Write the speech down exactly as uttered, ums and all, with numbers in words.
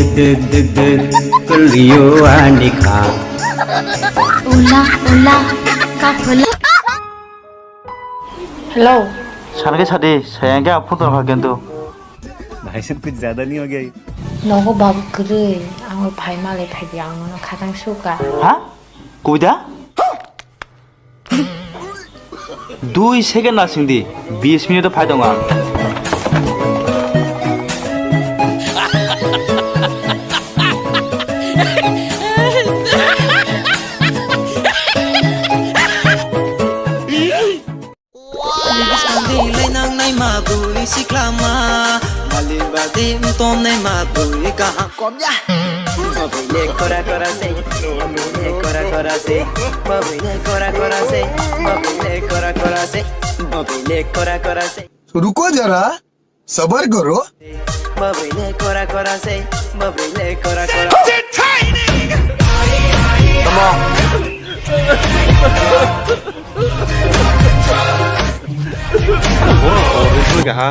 Dek dek dek, kwlwio ani kha. Ula ula, kapula. Hello. Sana khe sadi, saya khe aphuru tongkha kintu. Bhai sab kuch zyada nahi ho gaya? Nogo babu kwrwi, ang phai malai phaibi ang nono khatang suka. Ha? Kubita? Dui second na singdi, bis minute phai tongo ang. Sandi lai nang nai ma bui siklama, mali badi tom nai ma bui kaham. Kom ya. Mabui le kora kora se, mabui le kora kora se, mabui le kora kora se, mabui le kora kora se, mabui le kora kora se. रुको जरा, सबर करो। Mabui le kora kora se, mabui le kora kora. Tamo. Borok bo rwchapwi kha ha.